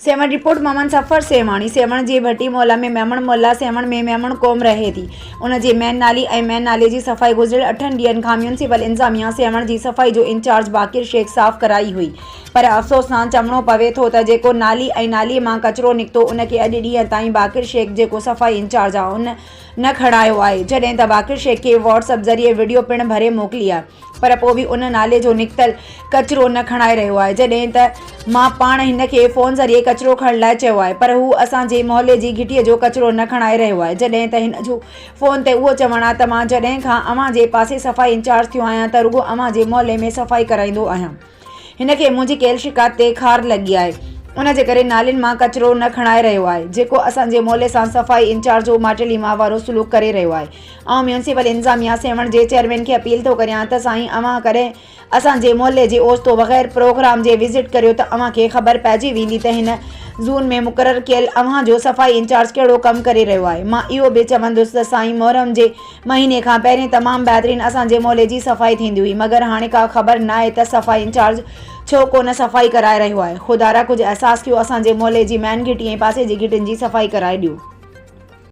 Sehwan, report, Muhammad صفر سيوهاڻي، سيوهڻ جي ڀٽي محلا ۾ ميمڻ محلا سيوهڻ ۾ ميمڻ قوم رهي ٿي ان جي مين نالي ۽ مين نالي جي صفائي گذريل اٺن ڏينهن کان ميونسپل انتظاميا سيوهڻ جي صفائي جو انچارج باقر شيخ صاف ڪرائي هئي پر افسوس سان چوڻو پوي ٿو ته جيڪو نالي ۽ نالي مان ڪچرو نڪتو ان کي اڄ ڏينهن تائين باقر شيخ جيڪو صفائي انچارج آ ان نه کڻايو آهي جڏهن ته باقر شيخ کي واٽس اپ ذريعي وڊيو پڻ ڀري موڪلي آهي پر پوء به ان نالي جو نڪتل ڪچرو نه کڻائي رهيو آهي جڏهن ته مان پاڻ هن کي فون ذريعي ڪچرو کڻڻ لاء چيو آهي پر هو اسان جي محلي جي گهٽيء جو ڪچرو نه کڻائي رهيو آهي جڏهن ته هن جو فون تي اهو چوڻ آهي ته مان جڏهن کان اوهان جي پاسي صفائي انچارج ٿيو آهيان ته رڳو اوهان جي محلي ۾ صفائي ڪرائيندو آهيان. هن کي منهنجي ڪيل شڪايت تي خار لڳي آهي ان جي ڪري نالين مان ڪچرو نه کڻائي رهيو آهي جيڪو اسان جي محلي سان صفائي انچارج جو ماٽيلي ماء وارو سلوڪ ڪري رهيو آهي آئون ميونسپل انتظاميا سيوهڻ جي چيئرمين کي اپيل ٿو ڪريان ته سائين اوهان ڪڏهن اسان جي محلي جي اوچتو بغير پروگرام جي وزٽ ڪريو ته اوهان کي خبر پئجي ويندي ته هن زون ۾ مقرر ڪيل اوهان جو صفائي انچارج ڪهڙو ڪم ڪري رهيو آهي مان اهو به چوندس ته سائين محرم جي مهيني کان پهرين تمام بهترين اسان جي محلي جي صفائي ٿيندي هئي مگر هاڻي ڪا خبر ناهي ته صفائي انچارج ڇو ڪونه صفائي ڪرائي رهيو آهي خدارا ڪجهه احساس ڪيو اسان جي محلي جي مين گهٽي ۽ پاسي جي گهٽين جي صفائي ڪرائي ڏيو.